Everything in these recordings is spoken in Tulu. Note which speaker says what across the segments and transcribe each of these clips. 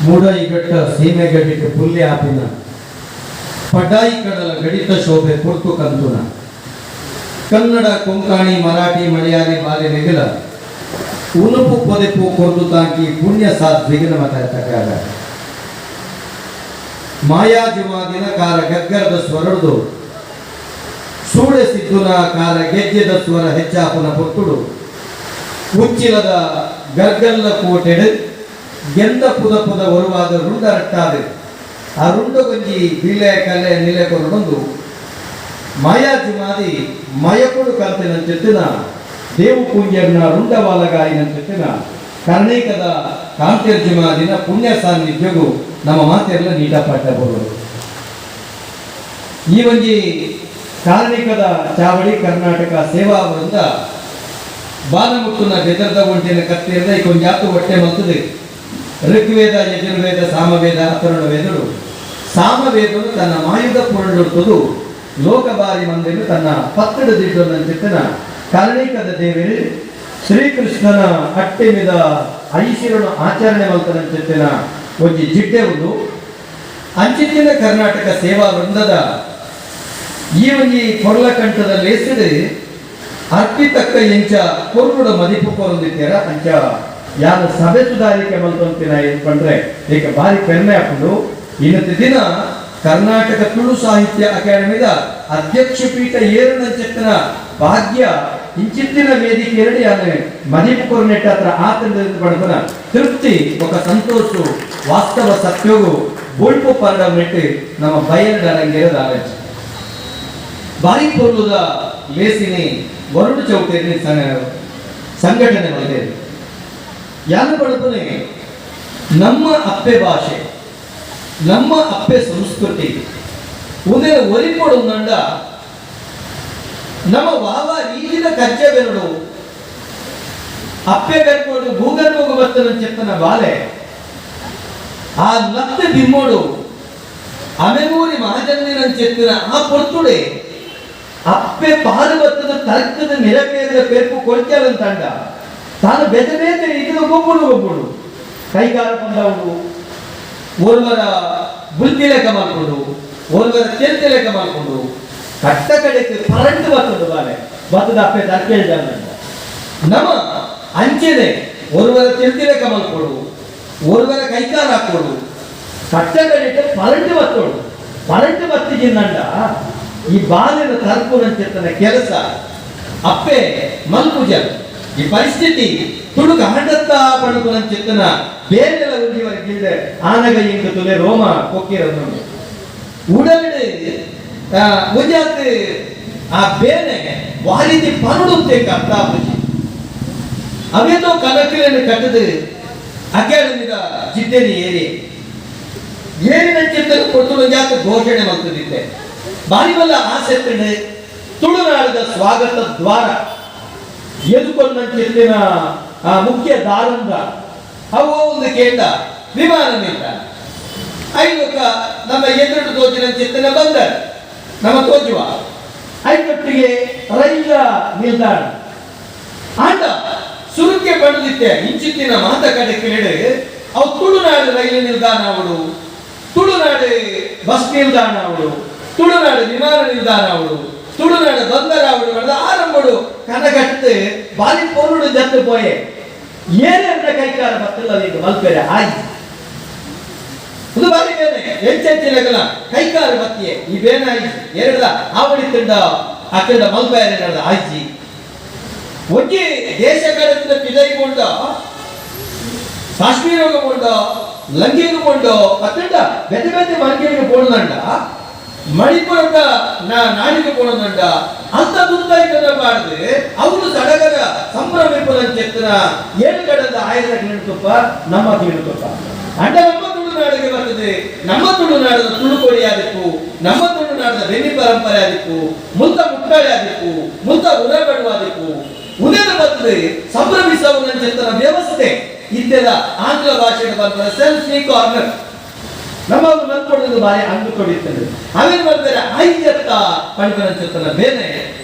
Speaker 1: ಮೂಡೈಗಟ್ಟ ಸೀಮೆ ಗಡಿಟ್ ಪುಲ್ಯ ಆಪಿನ ಪಡ್ಡಾಯಿ ಕಡಲ ಗಡಿತ ಶೋಭೆ ಪುರ್ತು ಕಂತುನ ಕನ್ನಡ, ಕೊಂಕಣಿ, ಮರಾಠಿ, ಮಲಯಾಳಿ ಬಾಲೆನೆಗಲ ಉನುಪು ಪೊದೆಪು ಕೊರ್ದು ತಾಂಕಿ ಪುಣ್ಯ ಸಾಧ್ವಿಗಿನ ಮಾತಾಡ್ತಕ್ಕಾಗ ಮಾಯಾ ಜುಮಾದಿನ ಕಾರ ಗಗ್ಗರದ ಸ್ವರಡ್ದು ಸೂಡೆ ಸಿದ್ದುನ ಕಾರ ಗೆಜ್ಜೆದ ಸ್ವರ ಹೆಚ್ಚಾಪುನ ಪೊತ್ತುಡು ಉಚ್ಚಿಲದ ಗರ್ಗಲ್ಲ ಕೋಟೆಡು ಗೆಂದ ಪುದ ಪುದ ಒರುವಾದ ರುಂಡ ರಟ್ಟಾದೆ. ಆ ರುಂಡ ಗೊಂಜಿ ಬಿಲೆ ಕಲೆ ನಿಲೆ ಕೊರಡೊಂದು ಮಾಯಾ ಜುಮಾದಿ ಮಯಕೊಡು ಕಂತಿನಂಚಿತ್ತಿನ ದೇವು ಪೂಂಜರ್ನ ರುಂಡವಾಲಗಾಯಿನಂಚಿತ್ತಿನ ಕರ್ಣೀಕದ ಕಾಂತಿರ್ಜುಮಾದಿನ ಪುಣ್ಯ ಸಾನ್ನಿಧ್ಯಗೂ ನಮ್ಮ ಮಾತೆಲ್ಲ ನೀಟ ಪಟ್ಟ ಬರೋದು. ಈ ಒಂಜಿ ಕಾರ್ಣಿಕದ ಚಾವಡಿ ಕರ್ನಾಟಕ ಸೇವಾ ವೃಂದ ಬಾಲಮುತ್ತುನ ಬೆದರ್ದ ಒಂಟಿನ ಕತ್ತಿರದ ಈ ಕೊಂಜಾತು ಹೊಟ್ಟೆ ಮಲ್ತದೆ. ಋಗ್ವೇದ, ಯಜುರ್ವೇದ, ಸಾಮವೇದ, ಅಥರ್ವಣ ವೇದರು ಸಾಮವೇದನು ತನ್ನ ಮಾಯುಧ ಪುರುಳುತ್ತದೆ. ಲೋಕಬಾರಿ ಮಂದಿರು ತನ್ನ ಪತ್ತಡ ದಿಡ್ಡೊಂದಂಚಿತ್ತಿನ ಕಾರ್ಣಿಕದ ದೇವರು ಶ್ರೀಕೃಷ್ಣನ ಅಟ್ಟೆಮಿದ ಐಸಿರನು ಆಚರಣೆ ಮಲ್ತನಂಚಿತ್ತಿನ ಒಂಜಿ ಜಿಡ್ಡೆ ಉಂಡು. ಅಂಚಿತ್ತಿನ ಕರ್ನಾಟಕ ಸೇವಾ ವೃಂದದ ಈ ಒಂಜಿ ಪೊರ್ಲಕಂಠದ ಲೇಸಿಡು ಅರ್ಪಿತಕ್ಕ ಎಂಚ ಪೊರ್ಲುಡ ಮದಿಪು ಕೊರೊಂದಿತ್ತೀರ ಅಂಚ ಯಾರು ಸಭೆ ಸುಧಾರಿಕೆ ಮಲ್ತೊಂತಿನ ಏನ್ ಪಂಡ್ರೆ ಈಗ ಬಾರಿ ಪೆರ್ಮೆ ಆಪುಂಡು. ಇನ್ನೊಂದು ದಿನ ಕರ್ನಾಟಕ ತುಳು ಸಾಹಿತ್ಯ ಅಕಾಡೆಮಿದ ಅಧ್ಯಕ್ಷ ಪೀಠ ಏರುನಂಚಿತ್ತಿನ ಭಾಗ್ಯ ಇಂಚಿತ್ತಿನ ವೇದಿಕೆ ಎರಡು ಯಾನು ಮದಿಪು ಕೊರ್ನೆಟ್ಟ ಹತ್ರ ಆತಂದ ಪಡ್ಪನ ತೃಪ್ತಿ ఒక ಸಂತೋಷ. ವಾಸ್ತವ ಸತ್ಯವು ಬೊಳ್ಪು ಪರಡ ನೆಟ್ಟು ನಮ್ಮ ಬಯಲು ಆಲೋಚನೆ. ಬಾರಿ ಪೊರ್ಲುದ ಲೇಸಿನಿ ವರುಣ ಚೌಟೇರಿ ಸಂಘಟನೆ ಮಾಡಿದೆ. ಯಾನ ಪಡಪನೆ ನಮ್ಮ ಅಪ್ಪೆ ಭಾಷೆ, ನಮ್ಮ ಅಪ್ಪೆ ಸಂಸ್ಕೃತಿ ಉದಯ ಒರಿಪೊಡುಂದಂಡ ನಮ್ಮ ವಾವ ರೀತಿದ ಕಜ್ಜೆ ಬೆರಡು ಅಪ್ಪೆ ಬೆರ್ಕೋಡು ಭೂಗರ್ಭೋಗು ಬರ್ತನ ಚೆತ್ತನ ಬಾಲೆ ಆ ನತ್ತೆ ಬಿಮ್ಮೋಡು ಅಮೆಮೂರಿ ಮಹಾಜನ್ನಿನ ಚೆತ್ತಿನ ಆ ಪೊರ್ತುಡೆ ಅಪ್ಪೆ ಪಾರು ಬತ್ತದ ತರ್ಕದ ನಿರಪೇರದ ಪೇರ್ಪು ಕೊಳ್ಚಾಲಂತಂಡ ತಾನು ಬೆದ ಬೇತೆ ರೀತಿದ ಗೊಬ್ಬುಡು ಗೊಬ್ಬುಡು ಕೈಗಾರ ಪಂದವುಡು, ಓರ್ವರ ಬುದ್ಧಿ ಲೆಕ್ಕ ಮಾಡ್ಕೊಂಡು, ಓರ್ವರ ಚೆಂತೆ ಲೆಕ್ಕ ಮಾಡ್ಕೊಂಡು, ಕಟ್ಟ ಕಡೆಗೆ ಪರಂಟು ಬರ್ತದೆ. ಬಾಲೆ ಬತ್ತದ ಅಪ್ಪೆ ತರ್ಕೇಳ್ದ ನಮ್ಮ ಅಂಚೆನೆ ಓರ್ವರ ಚೆಂತಿ ಲೆಕ್ಕ ಮಾಡ್ಕೊಡು, ಓರ್ವರ ಕೈಕಾರ ಹಾಕೊಡು, ಕಟ್ಟ ಕಡೆಗೆ ಪರಂಟು ಬತ್ತೋಡು. ಪರಂಟು ಬತ್ತಿಜಿಂದಂಡ ಈ ಬಾಲಿನ ತರ್ಪುನಂಚಿತ್ತನ ಕೆಲಸ ಅಪ್ಪೆ ಮಲ್ಪುಜ. ಈ ಪರಿಸ್ಥಿತಿ ತುಳುಕ ಹಂಡತ್ತ ಪಡುಕುನಂಚಿತ್ತನ ಬೇರೆಲ್ಲ ಉಂಜಿವರೆಗಿಲ್ದೆ ಆನಗ ಇಂಕ ತುಲೆ ರೋಮ ಕೊಕ್ಕಿರನ್ನು ಉಡಲಿಡು ಒಂಜಾತ್ ಆ ಬೇನೆ ವಾರಿತಿ ಪನುಡುತ್ತೆ ಅರ್ಥ ಆಪುಜಿ. ಅವೇತೋ ಕನಕಿలను ಕಟ್ಟದು ಅಕಾಡೆಮಿದ ಜಿಡ್ಡೆನಿ ಏರಿ ಏರಿನಂಚಿತ್ತನ ಕೊಡ್ತು ಜಾತ ಘೋಷಣೆ ಮಲ್ತದಿತ್ತೆ. ಬಾರಿ ಬಲ್ಲ ಆಸೆ ತುಳುನಾಡಿದ ಸ್ವಾಗತ ದ್ವಾರ ಎದುಕೊಂಡಂಚಿತ್ತಿನ ಆ ಮುಖ್ಯ ದಾರಂದ ಅವು ಒಂದು ಕೇಂದ್ರ ವಿಮಾನ ನಿಲ್ದಾಣ ಐದಕ್ಕ ನಮ್ಮ ಎದುರು ತೋಜಿನ ಚಿತ್ತನ ಬಂದರ್ ನಮ್ಮ ತೋಜುವ ಐದೊಟ್ಟಿಗೆ ರೈಲ ನಿಲ್ದಾಣ. ಆಂಡ ಸುರುಕ್ಕೆ ಪಡೆದಿತ್ತೆ ಇಂಚಿತ್ತಿನ ಮಾತ ಕಡೆ ಕೇಳಿ ಅವು ತುಳುನಾಡು ರೈಲು ನಿಲ್ದಾಣ ಅವಳು, ತುಳುನಾಡು ಬಸ್ ನಿಲ್ದಾಣ ಅವಳು, ತುಳುನಾಡು ವಿಮಾನ ನಿಲ್ದಾಣ ಅವಳು, ತುಳುನಾಡು ಬಂದರ ಅವಳು ಮಾಡಿದ ಆರಂಭಡು ಕನಗಟ್ಟು ಬಾಲಿ ಪೊರುಡು ಜತ್ತು ಪೋಯೆ. ಏನೇನ ಕೈಕಾರ ಬತ್ತಲ್ಲ ಈಗ ಮಲ್ಪೆರೆ ಆಯ್ತು. ಒಂದು ಬಾರಿ ಬೇನೆ ಎಂಚೆಂಚಿನಗಲ ಕೈಕಾರ ಬತ್ತಿಯೆ. ಈ ಬೇನೆ ಆಯ್ತು ಎರಡ ಆವಡಿ ತಿಂಡ ಅಕ್ಕಂಡ ಮಲ್ಪೆರೆ ನಡೆದ ಆಯ್ಚಿ. ಒಂಜಿ ದೇಶ ಕಡತಿನ ಪಿದೈಗೊಂಡ ಕಾಶ್ಮೀರಗ ಪೋಂಡ, ಲಂಕೆಗೆ ಪೋಂಡ, ಅತ್ತಂಡ ಬೆತೆ ಬೆತೆ ಮಲ್ಕೆಗೆ ಪೋಣದಂಡ, ಮಣಿಪುರದ ನಾಡಿಗೆ ಪೋಣದಂಡ ಅಂತ ದುಂದಾಯ್ತದ ಬಾರ್ದು. ಅವನು ಸಡಗರ ಸಂಭ್ರಮಿಪುರಂಚೆತ್ತನ ಏಳು ಕಡದ ಆಯ್ದ ತುಪ್ಪ ನಮ್ಮ ತುಪ್ಪ ಅಂಡ ನಮ್ಮ ತುಳುನಾಡಿಗೆ ಬರ್ತದೆ. ನಮ್ಮ ತುಳುನಾಡದ ತುಳು ಕೊಡಿ ಆದಿಪ್ಪು, ನಮ್ಮ ತುಳುನಾಡದ ಬೆನ್ನಿ ಪರಂಪರೆ ಆದಿಪ್ಪು, ಮುಲ್ತ ಮುಟ್ಟಾಳೆ ಆದಿಪ್ಪು, ಮುಲ್ತ ಉರಗಡು ಆದಿಪ್ಪು. ಉದಯದ ಬರ್ತದೆ ಸಂಭ್ರಮಿಸವನಂಚೆತ್ತನ ವ್ಯವಸ್ಥೆ ಇತ್ತೆದ ಆಂಗ್ಲ ಭಾಷೆಗೆ ಬಂದ ಸೆಲ್ಫಿ ಕಾರ್ನರ್ ನಮ್ಮ ಮಲ್ಕೊಡೋದು ಬಾರಿ ಅಂಗು ಕೊಡಿರ್ತದೆ. ಆಮೇಲೆ ಬರ್ತಾರೆ ಐಜತ್ತ ಪಣಿಕನಂಚೆತ್ತನ ಬೇನೆ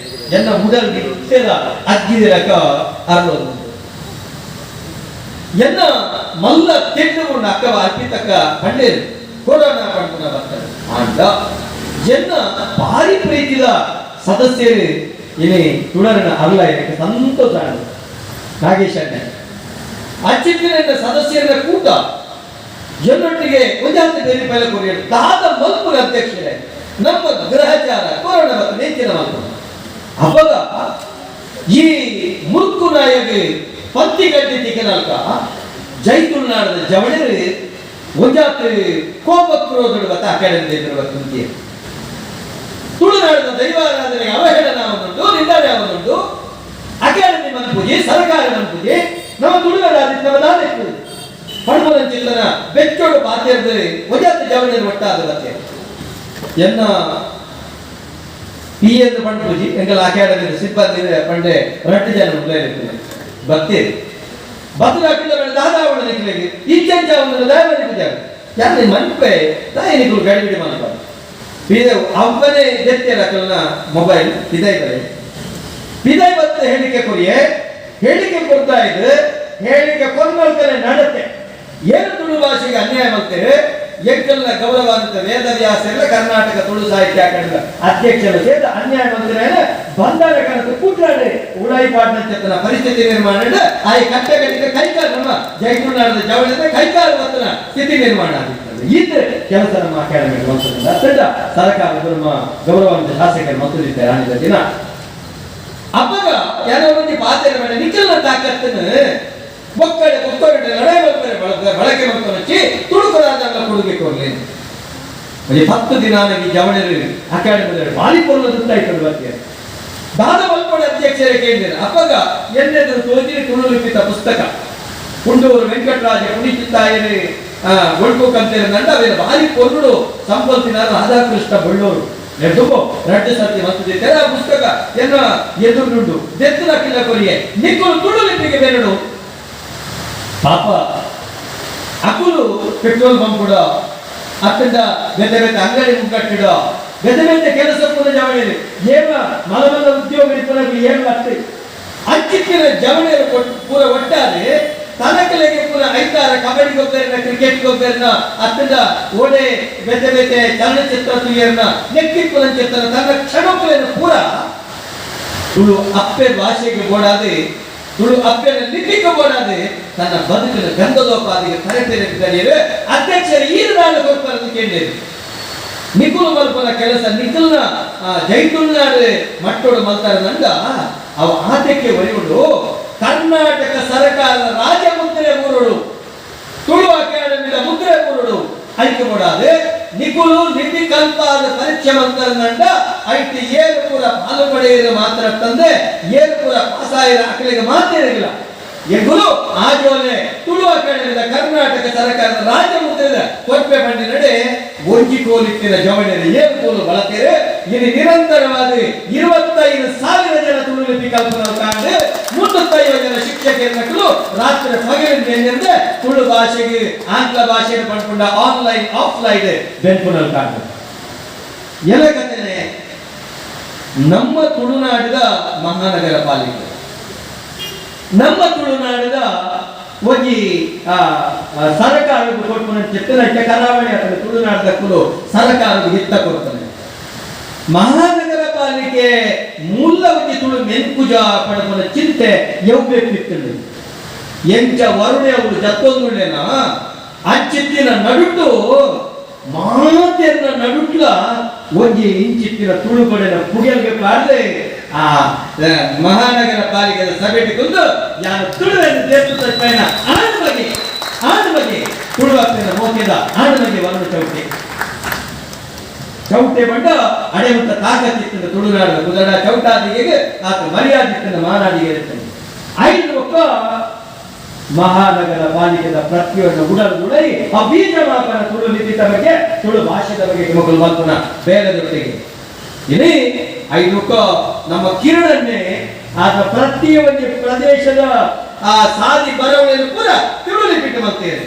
Speaker 1: ಎನ್ನ ಉಡಲ್ಗೆ ಇತ್ತೆದ ಅಗ್ಗಿದಿರಕ ಅರ್ಲೋದು. ಎನ್ನ ಮಲ್ಲ ತೆಟ್ಟುಕೊಂಡು ಅಕ್ಕವ ಅರ್ಪಿತಕ್ಕ ಪಂಡೇರು ಕೊರೋನಾ ಪಂಪುನ ಬರ್ತಾರೆ. ಆಂಡ ಎನ್ನ ಭಾರಿ ಪ್ರೀತಿದ ಸದಸ್ಯರು ಇನಿ ತುಳರನ ಅಲ್ಲ, ಇದಕ್ಕೆ ಸಂತೋಷ ನಾಗೇಶ್ ಅಣ್ಣ ಅಚ್ಚಿತ್ತಿನ ಸದಸ್ಯರ ಕೂಟ ಎಲ್ಲೊಟ್ಟಿಗೆ ಒಂಜಾತ ಬೇರೆ ಪೈಲ ಕೊರಿಯರು ದಾದ ಮಲ್ಪುರ ಅಧ್ಯಕ್ಷರೇ ನಮ್ಮ ಗ್ರಹಚಾರ ಕೊರೋನಾ ಮತ್ತು ನೆಂಚಿನ ಮಲ್ಪು. ಅವಾಗ ಈ ಮುರ್ಕು ನಾಯಗೆ ಪತ್ತಿ ಗಡ್ಡಿ ತಿಕ್ಕನಲ್ಕ ಜೈತುಳ್ನಾಡದ ಜವಳರು ಒಂಜಾತ ಕೋಪ ಕ್ರೋಧಡು ಬತ್ತ ಅಕಾಡೆಮಿ ಕುಂತಿಯ ತುಳುನಾಡದ ದೈವಾರಾಧನೆಗೆ ಅವಹೇಳನ ಒಂದುಂಟು, ನಿಂದನೆ ಒಂದುಂಟು. ಅಕಾಡೆಮಿ ಮನ್ಪೂಜೆ, ಸರ್ಕಾರ ಮನ್ಪೂಜೆ, ನಮ್ಮ ತುಳುನಾಡ ನಮ್ಮ ದಾನೆ ಪಡ್ಮಲಂಚಿಲ್ಲನ ಬೆಚ್ಚೋಡು ಪಾತ್ಯರ್ದರೆ ಒಂಜಾತ ಜವಳಿಯರು ಒಟ್ಟಾದ ಬತ್ತೆ ಎನ್ನ ಪಿ ಎನ್ ಪಂಪೂಜಿ ಎಂಗಲ ಅಕಾಡೆಮಿ ಸಿಬ್ಬಂದಿ ಪಂಡೆ ರಟ್ಟು ಜನ ಉಳ್ಳೇರಿರ್ತದೆ ಬತ್ತೇರಿ ಬತ್ತದ ಅಕ್ಕಿಲ್ಲ ಬೇಡ ದಾದಾವಣ ನಿಕ್ಲೆಗೆ ಇಚ್ಚಂಚ ಒಂದು ದಯಮಾಡಿ ಪೂಜೆ ಯಾರು ಮನ್ಪೆ ತಾಯಿ ನಿಕುಲು ಗಡಿಬಿಡಿ ಮನ್ಪ ಪಿದೆ ಅವ್ವನೇ ಜೆತ್ತೆ ಅಕಲ್ನ ಮೊಬೈಲ್ ಪಿದೈ ಬರೆ ಪಿದೈ ಬತ್ತ ಹೇಳಿಕೆ ಕೊರಿಯೆ ಹೇಳಿಕೆ ಕೊಡ್ತಾ ಇದ್ರೆ ಹೇಳಿಕೆ ಕೊನ್ನಲ್ಕನೆ ನಡತೆ ಏನು ತುಳು ಭಾಷೆಗೆ ಅನ್ಯಾಯ ಮಾಡ್ತೇವೆ. ಎಂಕಲ್ನ ಗೌರವಾನ್ವಿತ ವೇದವ್ಯಾಸ ಎಲ್ಲ ಕರ್ನಾಟಕ ತುಳು ಸಾಹಿತ್ಯ ಅಕಾಡೆಮಿ ಅಧ್ಯಕ್ಷರು ಸೇರಿದ ಅನ್ಯಾಯ ಮಂತ್ರಿನ ಬಂದಾರ ಕನಸು ಕೂಟಾಡೆ ಉಳಾಯಿ ಪಾಡ್ನಂತೆತ್ತನ ಪರಿಸ್ಥಿತಿ ನಿರ್ಮಾಣ ಆಯಿ ಕಟ್ಟೆ ಕಟ್ಟಿಗೆ ಕೈಕಾಲು ನಮ್ಮ ಜೈತುನಾಡದ ಜವಳಿದ ಕೈಕಾಲು ಮತ್ತನ ಸ್ಥಿತಿ ನಿರ್ಮಾಣ ಆಗಿರ್ತದೆ. ಇದ್ರೆ ಕೆಲಸ ನಮ್ಮ ಅಕಾಡೆಮಿ ಮಂತ್ರಿಯಿಂದ ಅತ್ಯಂತ ಸರ್ಕಾರದ ನಮ್ಮ ಗೌರವಾನ್ವಿತ ಶಾಸಕರು ಮಂತ್ರಿದ್ದಾರೆ ಆನಿದ ದಿನ ಅಪ್ಪಗ ಯಾರೋ ಒಂದು ಪಾತ್ರೆ ಮೇಲೆ ನಿಖಲ್ನ ತಾಕತ್ತನ್ನು ಬೊಕ್ಕಡೆ ಬೊಕ್ಕಡೆ ಲಡಾಯಿ ಮಾಡ್ತಾರೆ ಬಳಕೆ ಮಾಡ್ಕೊಂಡು ತುಳುಕರಾದ ಕೊಡುಗೆ ಕೊಡ್ಲಿ ಒಂದು 10 ದಿನ ನನಗೆ ಜವಳಿ ಅಕಾಡೆಮಿ ಬಾಲಿ ಪೊರ್ಲು ದುಡ್ಡಾಯ್ತು ಬರ್ತೀಯ ದಾದ ಮಲ್ಪಡ ಅಧ್ಯಕ್ಷರೇ ಕೇಳಿದ್ದೇನೆ. ಅಪ್ಪಗ ಎನ್ನೆದುರು ತೋಜಿರಿ ತುಳು ಲಿಪಿತ ಪುಸ್ತಕ ಕುಂಡೂರು ವೆಂಕಟರಾಜ ಪುಣಿಚಿತ್ತಾಯರಿ ಒಳ್ಕು ಕಂತೇರಿ ನಂಡ ಅವೇನು ಬಾಲಿ ಪೊರ್ಲು ಸಂಪತ್ತಿನ ರಾಧಾಕೃಷ್ಣ ಬಳ್ಳೂರು ನೆಡ್ದುಕೋ ರಡ್ಡು ಸತಿ ಮತ್ತು ತೆರ ಪುಸ್ತಕ ಎನ್ನ ಎದುರುಂಡು ದೆತ್ತುನ ಕಿಲ್ಲ ಕೊರಿಯೆ ನಿಕ್ಕುಲು ತುಳು ಲಿಪಿಗೆ ಬೇರಡು ಪಾಪ ಅಕುಲು ಪೆಟ್ರೋಲ್ ಬಂಕ್ ಕೂಡ ಅತ್ತಂಡ ಬೆತೆ ಬೆತೆ ಅಂಗಡಿ ಮುಂಗಟ್ಟಿಡ ಬೆತೆ ಬೆತೆ ಕೆಲಸ ಪೂರ ಜವಳಿಯಲ್ಲಿ ಏನ ಮಲಮಲ್ಲ ಉದ್ಯೋಗ ಇಪ್ಪನಾಗಲಿ ಏನು ಅತ್ತೆ ಅಂಚಿತ್ತಿನ ಜವಳಿಯರು ಪೂರ ಒಟ್ಟಾರೆ ತನಕಲೆಗೆ ಪೂರ ಐತಾರ ಕಬಡ್ಡಿ ಗೊಬ್ಬರನ ಕ್ರಿಕೆಟ್ ಗೊಬ್ಬರನ ಅತ್ತಂಡ ಓಡೆ ಬೆತೆ ಬೆತೆ ಚಲನಚಿತ್ರ ತುಯರ್ನ ನೆಕ್ಕಿಪ್ಪುನ ಚಿತ್ರ ತನ್ನ ಕ್ಷಣಪುರೇನು ಪೂರ ತುಳು ಅಪ್ಪೆ ಭಾಷೆಗೆ ಬೋಡಾದೆ ತುಳು ಅಪ್ಪೆನ ಲಿಪಿಗೆ ಬೋಡಾದೆ ತನ್ನ ಬದುಕಿನ ಗಂಧದೋಪಾದಿಗೆ ತರಬೇತಿ ಅಧ್ಯಕ್ಷರು ಈ ನಾಡು ಕೊಡ್ತಾರೆ ಕೇಳಿದರು. ನಿಕುಲು ಮಲ್ಪನ ಕೆಲಸ ನಿಖಲ್ನ ಜೈತುಳ್ನಾಡು ಮಟ್ಟೋಡು ಮಲ್ತಾರ ನಂದ ಅವ ಆತಕ್ಕೆ ಒಲಿಯುಡು ಕರ್ನಾಟಕ ಸರ್ಕಾರದ ರಾಜಮುದ್ರೆ ಮೂರುಡು ತುಳು ಅಕಾಡೆಮಿದ ಮುದ್ರೆ ಮೂರುಡು ಆಯ್ಕೆ ಮಾಡಾದೆ ನಿಕುಲು ನಿಧಿ ಕಲ್ಪಾದ ಪರೀಕ್ಷೆ ಮಂತರಂಡ ಐತಿ ಏಳು ಪೂರ ಪಾಲು ಪಡೆಯಿರ ಮಾತ್ರ ತಂದೆ ಏಳು ಪೂರ ಪಾಸಾಯಿರ ಅಕಲಿಗೆ ಮಾತ್ರ ಇರಲಿಲ್ಲ. ಎಂಬುದು ಆಜೋಲೆ ತುಳು ಅಕಾಡೆಮಿದ ಕರ್ನಾಟಕ ಸರ್ಕಾರದ ರಾಜಮುದ್ರೆದ ಕೊಪ್ಪೆ ಬಂಡಿ ನಡೆ ಒಂಜಿ ಕೋಲಿತ್ತಿನ ಜವಳಿನ ಏಳು ಕೋಲು ಬಳತೇರೆ ಇಲ್ಲಿ ನಿರಂತರವಾದ 25,000 ಜನ ತುಳು ಲಿಪಿ ಕಲ್ಪನೆ ಕಾಣದೆ 350 ಜನ ಶಿಕ್ಷಕರ ರಾತ್ರಿ ಪಗಲಿಂದ ತುಳು ಭಾಷೆಗೆ ಆಂಗ್ಲ ಭಾಷೆಯನ್ನು ಪಡ್ಕೊಂಡ ಆನ್ಲೈನ್ ಆಫ್ಲೈನ್ ಬೆನ್ಪುನಲ್ಲಿ ಕಾಣ್ತದೆ. ಎಲ್ಲ ಕಥೆನೆ ನಮ್ಮ ತುಳುನಾಡಿದ ಮಹಾನಗರ ಪಾಲಿಕೆ ನಮ್ಮ ತುಳುನಾಡಿದ ಒಂಜಿ ಸರ್ಕಾರದ ಕೊಡ್ಪುನ ಚಿತ್ತನಕ್ಕೆ ಕರಾವಳಿ ಅಥವಾ ತುಳುನಾಡದ ಕುಲು ಸರ್ಕಾರದ ಹಿತ್ತ ಕೊಡ್ತಾನೆ. ಮಹಾನಗರ ಪಾಲಿಕೆ ಮೂಲ ಒಂಜಿ ತುಳು ಮೆನ್ಕುಜ ಪಡಪುನ ಚಿಂತೆ ಎವ್ಬೇಕಿತ್ತು ಎಂಚ ವರುಣೆ ಅವರು ಜತ್ತೊಂದುಳ್ಳೇನ ಅಂಚಿತ್ತಿನ ನಡುಟು ಮಾತೆರ್ನ ನಡುಟ್ಲ ಒಂಜಿ ಇಂಚಿತ್ತಿನ ತುಳು ಕೊಡೆನ ಪುಗೆಲ್ಗೆ ಪಾಡ್ದೆ ಆ ಮಹಾನಗರ ಪಾಲಿಕೆದ ಸಭೆಗೆ ಕುಂದು ಯಾರು ತುಳುವೆನ್ನು ದೇಶದ ಪೈನ ಆಣ ಬಗ್ಗೆ ಆಣ ಬಗ್ಗೆ ತುಳು ಅಪ್ಪನ ಮೋಕೆದ ಆಣ ಬಗ್ಗೆ ವರುಣ ಚೌಟೆ ಚೌಟೆ ಬಂಡ ಅಡೆಮುತ್ತ ತಾಕತ್ತಿತ್ತು ತುಳುನಾಡಿನ ಕುದಡ ಚೌಟಾದಿಗೆ ಆತ ಮರ್ಯಾದಿತ್ತನ ಮಾನಾದಿಗೆ ಇರುತ್ತಾನೆ. ಐದು ಒಕ್ಕ ಮಹಾನಗರ ಪಾಲಿಕೆದ ಪ್ರತಿಯೊಂದು ಉಡಲ್ ಉಡೈ ಆ ಬೀಜ ಮಾಪನ ತುಳು ಲಿಪಿತ ಬಗ್ಗೆ ತುಳು ಭಾಷೆದ ಬಗ್ಗೆ ಮಕ್ಕಳು ಮಾತನ ಬೇರೆದೊಟ್ಟಿಗೆ ಇಲ್ಲಿ ಐದಕ್ಕ ನಮ್ಮ ಕಿರಣನ್ನೇ ಆತ ಪ್ರತಿಯೊಂದು ಪ್ರದೇಶದ ಆ ಸಾದಿ ಬರವಣಿಗೆ ಕೂಡ ತುಳು ಲಿಪಿತ ಮಾಡ್ತೇವೆ.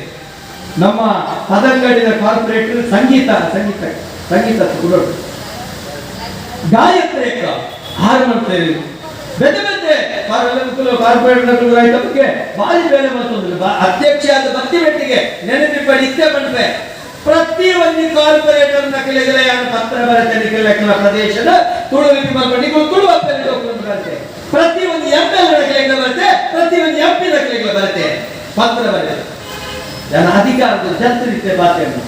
Speaker 1: ನಮ್ಮ ಪದಂಗಡಿನ ಕಾರ್ಪೊರೇಟರ್ ಸಂಗೀತ ಸಂಗೀತ ಸಂಗೀತ ತುಳು ಗಾಯತ್ರಿ ಆರು ಮಾಡ್ತೇವೆ. ಬೇತೆ ಬೇತೆ ಕಾರ್ಪೊರೇಟ್ ಬಗ್ಗೆ ಭಾರಿ ಬೇಲೆ ಮಾಡ್ತೊಂದು ಅಧ್ಯಕ್ಷ ಆದ ಬತ್ತಿ ಬೆಟ್ಟಿಗೆ ನೆನಪಿಪ್ಪಡಿ ಇತ್ತೆ ಪಂಡ್ಪೆ ಪ್ರತಿ ಒಂದು ಕಾರ್ಪೊರೇಟರ್ ನಕಲಿಗಳ ಯಾನು ಪತ್ರ ಬರತೆ ನಿಖಲ ಪ್ರದೇಶದ ತುಳು ಲಿಪಿ ಮಲ್ಪಂಡು ನಿಕುಲು ತುಳು ಅಪ್ಪೆನ ಜೋಕುಲು ಬರತೆ ಪ್ರತಿ ಒಂದು ಎಂ ಎಲ್ ನಕಲಿಗಳ ಬರತೆ ಪ್ರತಿ ಒಂದು ಎಂ ಪಿ ನಕಲಿಗಳ ಬರತೆ ಪತ್ರ ಬರತೆ ಜನ ಅಧಿಕಾರದ ಜತ್ತರಿತ್ತೆ ಬಾತೆಯನ್ನು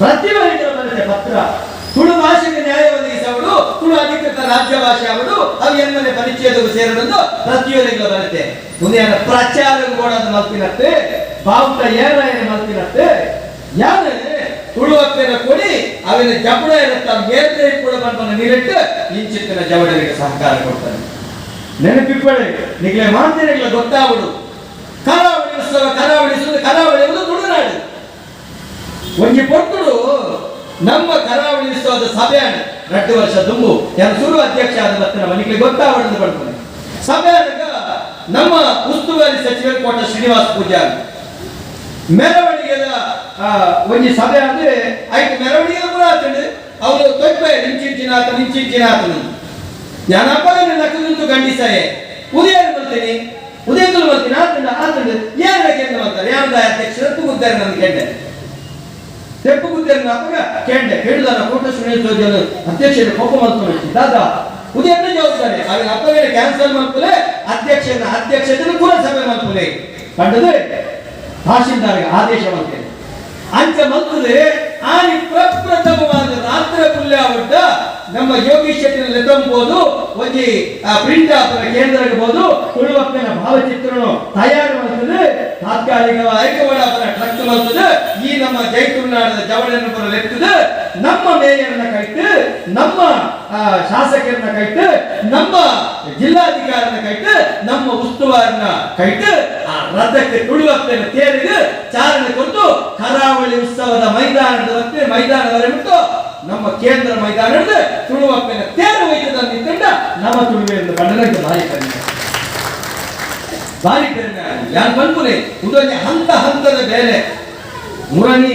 Speaker 1: ಪ್ರತಿ ಬರತೆ ಪತ್ರ ತುಳು ಭಾಷೆಗೆ ನ್ಯಾಯ ಒದಗಿಸವಳು ತುಳು ಅಧಿಕೃತ ರಾಜ್ಯ ಭಾಷೆ ಅವಳು ಅವು ಎಮ್ಮನೆ ಪರಿಚಯದವು ಸೇರದಂದು ಪ್ರತಿಯೊಂದಿಗಳ ಬರುತ್ತೆ ಮುಂದೆ ಪ್ರಚಾರ ಕೂಡ ಮಲ್ತಿನತ್ತೆ ಬಾವುಟ ಏನ ಮಲ್ತಿನತ್ತೆ ಯಾರು ತುಳು ಅಪ್ಪೆನ ಕೊಡಿ ಅವಿನ ಜಪಡ ಇರುತ್ತ ಮೇಲ್ದೆ ಕೂಡ ಬಂದ ನೀರಿಟ್ಟು ಇಂಚಿತ್ತಿನ ಜವಡರಿಗೆ ಸಹಕಾರ ಕೊಡ್ತಾನೆ. ನೆನಪಿಪ್ಪಳೆ ನಿಗಲೆ ಮಾತಿನಗಳ ಗೊತ್ತಾವಳು ಕರಾವಳಿ ಉತ್ಸವ ಕರಾವಳಿ ಸುಂದ ಕರಾವಳಿ ಎಂಬುದು ತುಳುನಾಡು ಒಂಜಿ ಪೊರ್ತುಡು ನಮ್ಮ ಕರಾವಳಿ ಉತ್ಸವದ ಸಭೆ 2 ವರ್ಷ ದುಂಬು ಯಾರು ಸುರು ಅಧ್ಯಕ್ಷ ಆದ ಮತ್ತೆ ನಮ್ಮ ನಿಮಗೆ ಗೊತ್ತಾವಳನ್ನು ಪಡ್ಕೊಂಡು ಸಭೆ ನಮ್ಮ ಉಸ್ತುವಾರಿ ಸಚಿವರು ಕೋಟ ಶ್ರೀನಿವಾಸ ಪೂಜಾರಿ ಮೆರವಣಿಗೆದ ಒಂಜಿ ಸಭೆ ಅಂದ್ರೆ ಆಯ್ತು ಮೆರವಣಿಗೆ ಪೂರ ಆತಂಡು ಅವರು ತೊಯ್ಪೆ ನಿಂಚಿಂಚಿನಾತ ನಿಂಚಿಂಚಿನಾತನು ಜ್ಞಾನಪ್ಪನ ನಕಲಂತೂ ಖಂಡಿಸಾಯೆ ಉದಯ ಬರ್ತೀನಿ ಉದಯದಲ್ಲಿ ಬರ್ತೀನಿ ಆತಂಡ ಆತಂಡು ಏನ ಕೇಂದ್ರ ಮಾಡ್ತಾರೆ ಯಾರದ ಅಧ್ಯಕ್ಷರು ಗುದ್ದಾರೆ ನನ್ಗೆ ಕೆಂಡೆ ತೆಪ್ಪು ಗುದ್ದಾರೆ ಅಪ್ಪಗ ಕೇಂಡೆ ಕೇಳಿದಾನ ಕೋಟ ಶ್ರೀನಿವಾಸ ಅಧ್ಯಕ್ಷರು ಕೋಪ ಮಾಡ್ಕೊಂಡು ದಾದಾ ಉದಯನ ಜವಾಬ್ದಾರಿ ಅವನ ಅಪ್ಪಗೆ ಕ್ಯಾನ್ಸಲ್ ಮಾಡ್ಕೊಲೆ ಅಧ್ಯಕ್ಷನ ಅಧ್ಯಕ್ಷತೆಯನ್ನು ಪೂರ ಸಭೆ ಮಾಡ್ಕೊಲೆ ಕಂಡದೆ ತಹಶೀಲ್ದಾರ್ಗೆ ಆದೇಶ ಮಾಡ್ತೇನೆ ಅಂಚ ಮಲ್ತದೆ ಆನಿ ಪ್ರಪ್ರಥಮವಾದ ರಾತ್ರಿ ಪುಲ್ಯಾವಡ್ಡ ನಮ್ಮ ಯೋಗೀಶ್ ಶೆಟ್ಟಿನ ಲೆತ್ತಂಬೋದು ಒಂಜಿ ಪ್ರಿಂಟ್ ಆಪರ ಕೇಂದ್ರ ಇರ್ಬೋದು ತುಳುವಪ್ಪನ ಭಾವಚಿತ್ರನು ತಯಾರು ಮಾಡ್ತದೆ ತಾತ್ಕಾಲಿಕ ಐಕವಾಡ ಟ್ರಕ್ ಮಾಡ್ತದೆ ಈ ನಮ್ಮ ಜೈ ತುಳುನಾಡದ ಜವಳನ್ನು ಬರ ಲೆತ್ತದೆ ನಮ್ಮ ಮೇಯರ್ನ ಕೈட்டு ನಮ್ಮ ಶಾಸಕರನ್ನ ಕೈಟ್ಟು ನಮ್ಮ ಜಿಲ್ಲಾಧಿಕಾರಿನ ಕೈಟ್ಟು ನಮ್ಮ ಉಸ್ತುವಾರನ ಕೈಟ್ಟು ಆ ರಥಕ್ಕೆ ತುಳುವಪ್ಪನ ತೇರಿಗೆ ಚಾಲನೆ ಕೊಟ್ಟು ಕರಾವಳಿ ಉತ್ಸವದ ಮೈದಾನದ ಮತ್ತೆ ಮೈದಾನದವರೆ ಬಿಟ್ಟು ನಮ್ಮ ಕೇಂದ್ರ ಮೈದಾನದ ತುಳುವಪ್ಪನ ತೇರು ಒಯ್ತದ ನಿಂತಂಡ ನಮ್ಮ ತುಳುವೆಯನ್ನು ಬಣ್ಣಕ್ಕೆ ಭಾರಿ ಕಡಿಮೆ ಭಾರಿ ಕಡಿಮೆ ಯಾರು ಬಂದ್ಪುನೆ ಉದೊಂದು ಹಂತ ಹಂತದ ಬೇಲೆ ಮುರಣಿ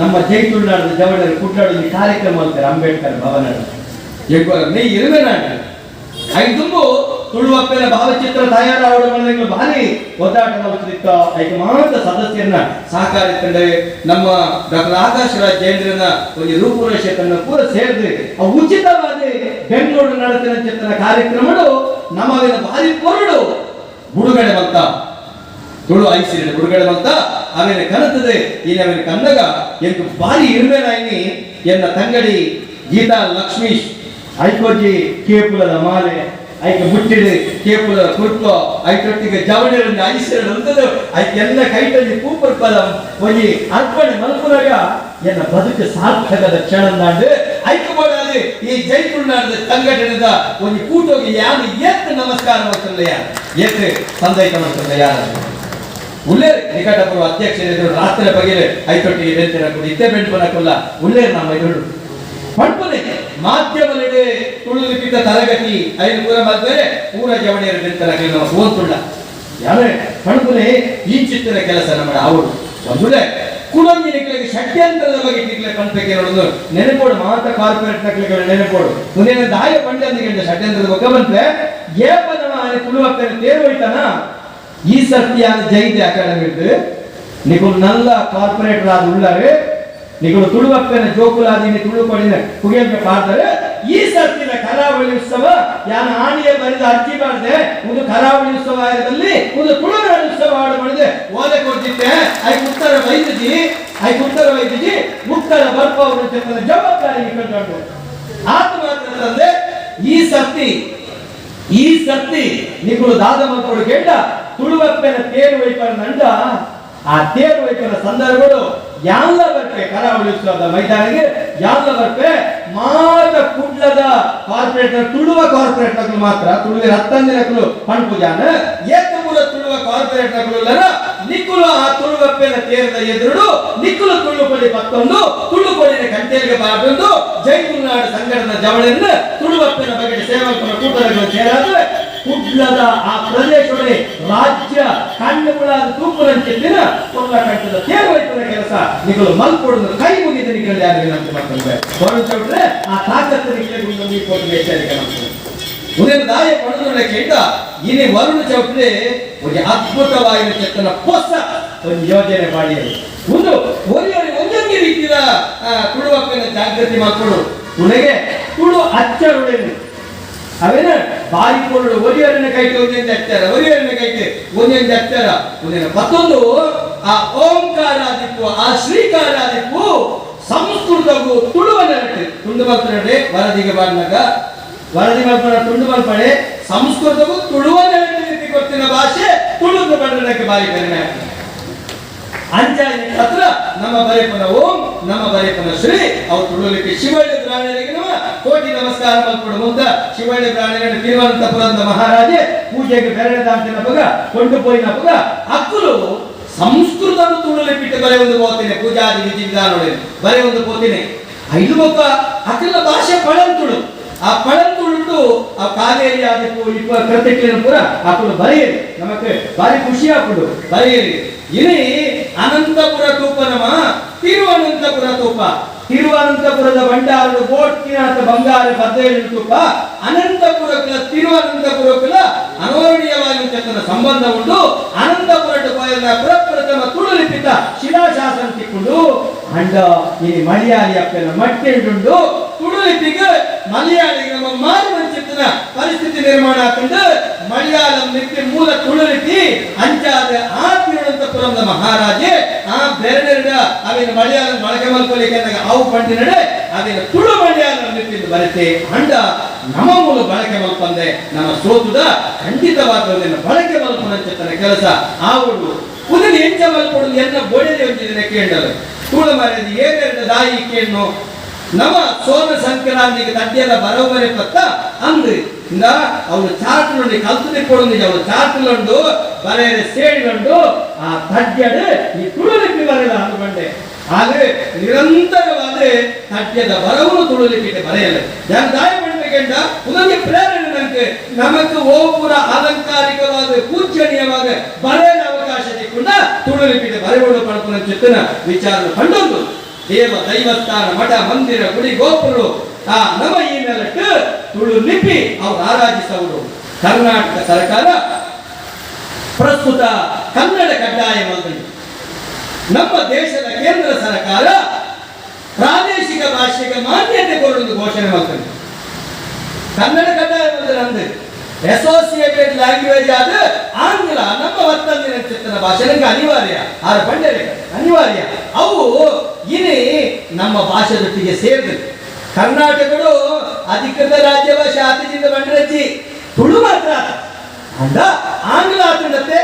Speaker 1: ನಮ್ಮ ಜೈ ತುಳುನಾಡದ ಜವಳರು ಕುಟ್ಲಾಡೋದು ಕಾರ್ಯಕ್ರಮ ಅಂತಾರೆ ಅಂಬೇಡ್ಕರ್ ಭವನ ಮೇ ಇರುವೆ ನಾಟ ಐದುಂಬು ತುಳುವಪ್ಪನ ಭಾವಚಿತ್ರ ತಯಾರಾವಡ ಮನೆಗಳು ಭಾರಿ ಒದ್ದಾಟ ಮಾಡ್ತಿತ್ತ ಐಕ ಮಾತ್ರ ಸದಸ್ಯರನ್ನ ಸಹಕಾರ ಇತ್ತಂಡೆ ನಮ್ಮ ಡಾಕ್ಟರ್ ಆಕಾಶ್ ರಾಜ್ ಜೈಂದ್ರನ ಒಂದು ರೂಪುರೇಷೆ ತನ್ನ ಪೂರ ಸೇರಿದ್ರೆ ಆ ಉಚಿತವಾದ ಬೆಂಗಳೂರು ನಡೆಸಿದ ಚಿತ್ರ ಕಾರ್ಯಕ್ರಮಗಳು ನಮ್ಮವಿನ ಭಾರಿ ಪೊರಡು ಬುಡುಗಡೆ ಬಂತ ತುಳು ಐಸಿರಿ ಬುಡುಗಡೆ ಬಂತ ಆಮೇಲೆ ಕನತದೆ ಇನ್ನು ಕನ್ನಗ ಎಂಟು ಭಾರಿ ಇರ್ಬೇನಾಯಿನಿ ಎನ್ನ ತಂಗಡಿ ಗೀತಾ ಲಕ್ಷ್ಮೀಶ್ ಐಕೋಜಿ ಕೇಪುಲದ ಮಾಲೆ ಐಕೆ ಮುಟ್ಟಿಡು ಕೇಪುಲದ ಕುರ್ಕೋ ಐಟೊಟ್ಟಿಗೆ ಜವಳಿರನ್ನು ಐಸಿರಡು ಅಂತದ್ದು ಐಕೆ ಎಲ್ಲ ಕೈಟಲ್ಲಿ ಪೂಪರ್ಪದ ಒಂಜಿ ಅರ್ಪಣೆ ಮಲ್ಪುನಾಗ ಎನ್ನ ಬದುಕು ಸಾರ್ಥಕದ ಕ್ಷಣಂದಾಂಡು ಐಕೆ ಬೋಡಾದು ಈ ಜೈ ತುಳುನಾಡದ ಸಂಘಟನೆದ ಒಂಜಿ ಕೂಟೋಗಿ ಯಾರು ಏತ್ ನಮಸ್ಕಾರ ಮಾಡ್ತಲ್ಲ ಯಾರು ಏತ್ ಸಂದೈತ ಮಾಡ್ತಲ್ಲ ಯಾರು ಉಳ್ಳೇರು ನಿಕಟಪುರ ಅಧ್ಯಕ್ಷರಿದ್ರು ರಾತ್ರಿ ಬಗೆಲೆ ಐತೊಟ್ಟಿಗೆ ಬೆಂತಿನ ಕುಡಿ ಇತ್ತೆ ಬೆಂಡ್ಪನಕ್ಕಲ್ಲ ಉಳ್ಳೇರು ನಮ್ಮ ಎದುರು ಪಡ್ಪನೆ ಮಾಧ್ಯಮದಲ್ಲಿ ತುಳು ಲಿಪಿತ ತರಗತಿ ಐದು ಪೂರ ಮದ್ಮೇಲೆ ಪೂರ ಜವಣಿಯರು ಬೆಂತನ ನಮ್ಮ ಓದ್ತುಳ್ಳ ಯಾರೇ ಪಡ್ಪನೆ ಈ ಚಿತ್ರದ ಕೆಲಸ ನಮ್ಮ ಅವರು ಒಂದುಳೆ ಕುಡಂಜಿ ನಿಕ್ಲಿಗೆ ಷಡ್ಯಂತ್ರದ ಬಗ್ಗೆ ನಿಕ್ಲೆ ಪಂಪಕ್ಕೆ ನೋಡೋದು ನೆನಪೋಡು ಮಾತ್ರ ಕಾರ್ಪೊರೇಟ್ ನಕ್ಲಿಗೆ ನೆನಪೋಡು ಮುಂದೇನ ದಾಯ ಪಂಡೆ ಅಂತ ಷಡ್ಯಂತ್ರದ ಬಗ್ಗೆ ಬಂದ್ರೆ ಏಪನ ತುಳುವಕ್ಕನ ತೇರು ಹೋಯ್ತಾನ ಈ ಸರ್ತಿಯಾದ ಜೈತೆ ಅಕಾಡೆಮಿ ನಿಕುಲು ನಲ್ಲ ಕಾರ್ಪೊರೇಟರ್ ಆದ ಉಳ್ಳಾರೆ ನಿಕುಲು ತುಳುವಪ್ಪನ ಜೋಕುಲಾದಿನಿ ತುಳು ಕೊಡಿನ ಕುಗಿಯಂಗೆ ಪಾಡ್ತಾರೆ ಈ ಸರ್ತಿನ ಕರಾವಳಿ ಉತ್ಸವ ಯಾನ ಆಣಿಯ ಬರೆದ ಅರ್ಜಿ ಮಾಡಿದೆ ಒಂದು ಕರಾವಳಿ ಉತ್ಸವ ಆಯದಲ್ಲಿ ಒಂದು ತುಳುನಾಡು ಉತ್ಸವ ಆಡು ಮಾಡಿದೆ ಓಲೆ ಕೊಡ್ತಿದ್ದೆ ಐಕ್ ಉತ್ತರ ವೈದ್ಯಜಿ ಐಕ್ ಉತ್ತರ ವೈದ್ಯಜಿ ಉತ್ತರ ಬರ್ಪವರು ಜವಾಬ್ದಾರಿ ಕಂಡು ಆತ ಮಾತ್ರ ತಂದೆ ಈ ಸರ್ತಿ ನಿಕುಲು ದಾದ ಮಕ್ಕಳು ಕೇಂಡ ತುಳುವಪ್ಪನ ತೇರು ವೈಪರ ನಂಡ ಆ ತೇರು ವೈಪರ ಸಂದರ್ಭಗಳು ಯಾಲ್ಲ ಬರ್ಪೆ ಕರಾವಳಿ ಉತ್ಸವದ ಮೈದಾನಿಗೆ ಯಾಲ್ಲ ಬರ್ಪೆ ಮಾತ ಕುಡ್ಲದ ಕಾರ್ಪೊರೇಟರ್ ತುಳುವ ಕಾರ್ಪೊರೇಟರ್ ಮಾತ್ರ ತುಳುವೆ ಹತ್ತಂದಿನಕಲು ಪಣಪುಜಾನ ಏಕಮೂಲ ತುಳುವ ಕಾರ್ಪೊರೇಟರ್ ನಿಕ್ಕುಲು ಆ ತುಳುವಪ್ಪೆನ ತೇರದ ಎದುರುಡು ನಿಕ್ಕುಲು ತುಳು ಕೊಡಿ ಪತ್ತೊಂದು ತುಳು ಕೊಡಿನ ಕಂಟೇರಿಗೆ ಬಾಟೊಂದು ಜೈ ತುಳುನಾಡು ಸಂಘಟನ ಜವಳಿಯನ್ನು ತುಳುವಪ್ಪೆನ ಬಗ್ಗೆ ಸೇವಕರ ಕೂಟಗಳು ಸೇರಾದ್ರೆ ಕುಡ್ಲದ ಆ ಪ್ರದೇಶದಲ್ಲಿ ರಾಜ್ಯ ಕಣ್ಣುಗಳಾದ ತೂಪುರಂಚಿತ್ತಿನ ಕೊಲ್ಲ ಕಟ್ಟದ ತೇರು ಕೆಲಸ ನಿಗಳು ಮಲ್ಕೊಡುದು ಕೈ ಮುಗಿದ ನಿಗಳು ಯಾರು ವಿನಂತಿ ಮಾಡ್ತಾರೆ ಹೊರಟು ಬಿಟ್ರೆ ಆ ತಾಕತ್ತು ನಿಗಳಿಗೆ ಎಚ್ಚರಿಕೆ ಮಾಡ್ತಾರೆ. ಉದಯ ದಾಯ ಪಣದುಳ್ಳ ಕೇಂದ್ರ ಇನಿ ವರುಣ ಚೌಟ್ರೆ ಒಂದು ಅದ್ಭುತವಾಗಿ ಚೆತ್ತನ ಹೊಸ ಒಂದು ಯೋಜನೆ ಮಾಡಿಯರು. ಒಂದು ಒರಿಯರಿ ಒಂದೊಂದು ರೀತಿಯ ತುಳುವಕ್ಕನ ಜಾಗೃತಿ ಮಾಡ್ಕೊಡು. ಉನಗೆ ತುಳು ಅಚ್ಚರುಡೆನು ಅವೇನ ಬಾರಿ ಕೊಡು. ಒರಿಯರನ್ನ ಕೈಗೆ ಒಂದೊಂದು ಅಕ್ಷರ, ಒರಿಯರನ್ನ ಕೈಗೆ ಒಂದೊಂದು ಅಕ್ಷರ. ಒಂದೇನ ಮತ್ತೊಂದು ಆ ಓಂಕಾರ ದಿಕ್ಕು, ಆ ಶ್ರೀಕಾರ ದಿಕ್ಕು ಸಂಸ್ಕೃತವು ತುಳುವ ನರಟೆ ತುಂಡು ಮಲ್ಪನಡೆ ವರದಿಗೆ ಬಾಡ್ನಾಗ ವರದಿ ಮಲ್ಪನ ತುಂಡು ಮಲ್ಪಡೆ ಸಂಸ್ಕೃತವು ತುಳುವ ನರಟೆ ರೀತಿ ಗೊತ್ತಿನ ಭಾಷೆ ತುಳುದು ಬಂಡನಕ್ಕೆ ಬಾರಿ ಕರಿಣೆ ಅಂಚಾಯಿ ಹತ್ರ ನಮ್ಮ ಬರೆಪನ ಓಂ, ನಮ್ಮ ಬರೆಪನ ಶ್ರೀ ಅವು ತುಳುಲಿಕ್ಕೆ ಶಿವಳ್ಳಿ ಬ್ರಾಹ್ಮಣರಿಗೆ ನಮ್ಮ ಕೋಟಿ ನಮಸ್ಕಾರ ಮಲ್ಪಡು. ಮುಂದ ಶಿವಳ್ಳಿ ಬ್ರಾಹ್ಮಣರ ತಿರುವನಂತಪುರದ ಮಹಾರಾಜೆ ಪೂಜೆಗೆ ಬೆರಳದಾಂತಿನ ಪಗ ಕೊಂಡು ಪೋಯಿನ ಪಗ ಅಕ್ಕುಲು ಸಂಸ್ಕೃತನು ತುಳುಲಿಪಿಟ್ಟು ಬರೆ ಒಂದು ಪೋತೀನಿ ಪೂಜಾದಿ ವಿಧಿ ವಿಧಾನ ಬರೆ ಒಂದು ಪೋತೀನಿ. ಐದು ಮೊಕ್ಕ ಅಖಿಲ ಭಾಷೆ ಪಳಂತುಳು, ಆ ಪಳಂತುಳುಟು ಆ ಕಾವೇರಿ ಆದಿಪ್ಪು ಇಪ್ಪ ಕೃತಿಕ್ಲಿನ ಪೂರ ಅಕ್ಕುಲು ಬರೆಯಲಿ ನಮಕ್ ಬಾರಿ ಖುಷಿ ಆಪುಂಡು ಬರೆಯಲಿ. ಇನಿ ಅನಂತಪುರ ತೂಪ ನಮ ತಿರುವನಂತಪುರ ತೂಪ, ತಿರುವನಂತಪುರದ ಭಂಡಾರಡು ಬೋಟ್ಕಿನಾಥ ಬಂಗಾರ ಪದ್ದೇಳು ತೂಪ ಅನಂತಪುರಕ್ಕಲ ತಿರುವನಂತಪುರಕ್ಕಲ ಅನೋರಣೀಯವಾಗಿ ಚೆತ್ತನ ಸಂಬಂಧ ಉಂಟು. ಅನಂತಪುರ ಕೋಯಲ್ನ ಪ್ರಪ್ರಥಮ ತುಳುಲಿಪಿತ ಶಿಲಾಶಾಸನ ತಿಕ್ಕೊಂಡು ಅಂಡ ಇನಿ ಮಲಯಾಳಿ ಅಪ್ಪನ ಮಟ್ಟೆಂಡುಂಡು ತುಳುಲಿಪಿಗೆ ಮಲಯಾಳಿಗೆ ನಮ್ಮ ಮಾರುವಂಚಿತ್ತನ ಪರಿಸ್ಥಿತಿ ನಿರ್ಮಾಣ ಹಾಕೊಂಡು ಮಲಯಾಳಂ ಲಿಪಿ ಮೂಲ ತುಳುಲಿಪಿ ಅಂಚಾದ ಆ ತಿರುವನಂತಪುರಂದ ಮಹಾರಾಜೆ ಆ ಬೆರಡೆರಡ ಅವಿನ ಮಲಯಾಳಂ ಬಳಕೆ ಮಲ್ಕೊಲಿಕ್ಕೆ ಅವು ಪಂಡಿನಡೆ ಅವಿನ ತುಳು ಮಲಯಾಳಂ ಲಿಪಿ ಬರೆತೆ ಅಂಡ ನಮ್ಮ ಮೂಲ ಬಳಕೆ ಮಲ್ಪಂದೆ ನಮ್ಮ ಸೋತುದ ಖಂಡಿತವಾದ ಬಳಕೆ ಮಲ್ಪನಂಚಿತ್ತನ ಕೆಲಸ ಆವುಡು. ಉದಲಿ ಎಂಚ ಮಲ್ಪೊಡು ಎನ್ನ ಬೋಡೆದೆ ಒಂಜಿದಿನ ಕೇಂಡಲು ತುಳು ಮರೆದು ಏನೆರಡು ದಾಯಿ ಕೇಣ್ಣು ನಮ್ಮ ಸೋಮ ಸಂಕ್ರಾಂತಿಗೆ ತಡ್ಡಿಯಲ್ಲ ಬರೋಬರಿ ಪತ್ತ ಅಂದು ಇಂದ ಅವನು ಚಾರ್ಟ್ నుండి ಕಲ್ತುದಿ ಕೊಡು. ಅವನು ಚಾರ್ಟ್ಲುಂಡು ಬರೆಯರೆ ಸೇಡಿಲುಂಡು ಆ ತಡ್ಯಡು ಈ ತುಳುಲಿಪಿ ಬರೆಯಲ್ಲ ಅಂದುಕೊಂಡೆ. ಆದರೆ ನಿರಂತರವಾದ ತಡ್ಯದ ಬರವನ್ನು ತುಳುಲಿಪಿಗೆ ಬರೆಯಲ್ಲ ನಾನು ದಾಯ ಪಡ್ಬೇಕೆಂಡ ಉದಕ್ಕೆ ಪ್ರೇರಣೆ ನಂಗೆ ನಮಕ್ ಓಪುರ ಅಲಂಕಾರಿಕವಾದ ಪೂಜನೀಯವಾದ ಬರೆಯಲ ಅವಕಾಶ ದಿಕ್ಕುಂಡ ತುಳುಲಿಪಿಗೆ ಬರೆಯೋಡು ಪಡ್ಪುನ ಚಿತ್ತನ ವಿಚಾರ ಕಂಡೊಂದು ದೇವ ದೈವಸ್ಥಾನ ಮಠ ಮಂದಿರ ಗುಡಿ ಗೋಪುರು ಆ ನಮ್ಮ ಈ ನೆಲಕ್ಕೆ ತುಳು ಲಿಪಿ ಅವರು ಆರಾಧಿಸವರು. ಕರ್ನಾಟಕ ಸರ್ಕಾರ ಪ್ರಸ್ತುತ ಕನ್ನಡ ಕಡ್ಡಾಯ ಮಂತ್ರಿ. ನಮ್ಮ ದೇಶದ ಕೇಂದ್ರ ಸರ್ಕಾರ ಪ್ರಾದೇಶಿಕ ಭಾಷೆಗೆ ಮಾನ್ಯತೆ ಕೊಡುವುದು ಘೋಷಣೆ ಮಾಡ್ತದೆ. ಕನ್ನಡ ಕಡ್ಡಾಯ ಮಂತ್ರಿ ಅಂದ್ರೆ ಅಸೋಸಿಯೇಟೆಡ್ ಲ್ಯಾಂಗ್ವೇಜ್ ಆದ ಆಂಗ್ಲ ನಮ್ಮ ವರ್ತಂದಿನ ಚಿತ್ತನ ಭಾಷೆ ನಂಗೆ ಅನಿವಾರ್ಯ ಆರು ಪಂಡರೆ ಅನಿವಾರ್ಯ. ಅವು ಇನಿ ನಮ್ಮ ಭಾಷೆ ಜೊತೆಗೆ ಸೇರಿದೆ. ಕರ್ನಾಟಕಡು ಅಧಿಕೃತ ರಾಜ್ಯ ಭಾಷೆ ಆತಿಜಿಂದ ಬಂಡ್ರಜ್ಜಿ ತುಳು ಮಾತ್ರ ಅಂದ ಆಂಗ್ಲ ಆತಂಡತ್ತೆ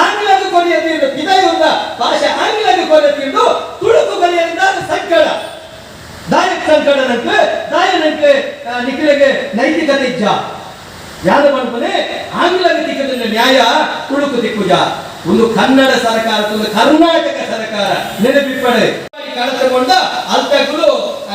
Speaker 1: ಆಂಗ್ಲದ ಕೊನೆಯ ಪಿದಾಯುಂದ ಭಾಷೆ ಆಂಗ್ಲದ ಕೊನೆಯ ತುಳುಕು ಕೊನೆಯಿಂದ ಸಂಕಟ ದಾಯಕ್ ಸಂಕಟ ನಂಗೆ ದಾಯ ನಂಗೆ ನಿಖಿಲಗೆ ನೈತಿಕತೆ ಇಜ್ಜ ಯಾರು ಮಾಡ್ಕೊನೆ ಆಂಗ್ಲದ ತಿಕ್ಕದ ನ್ಯಾಯ ತುಳುಕು ತಿಕ್ಕುಜ. ಒಂದು ಕನ್ನಡ ಸರ್ಕಾರ, ಒಂದು ಕರ್ನಾಟಕ ಸರ್ಕಾರ ನೆನಪಿಪ್ಪಡೆ ಕಳೆದುಕೊಂಡ ಅಲ್ತಗಳು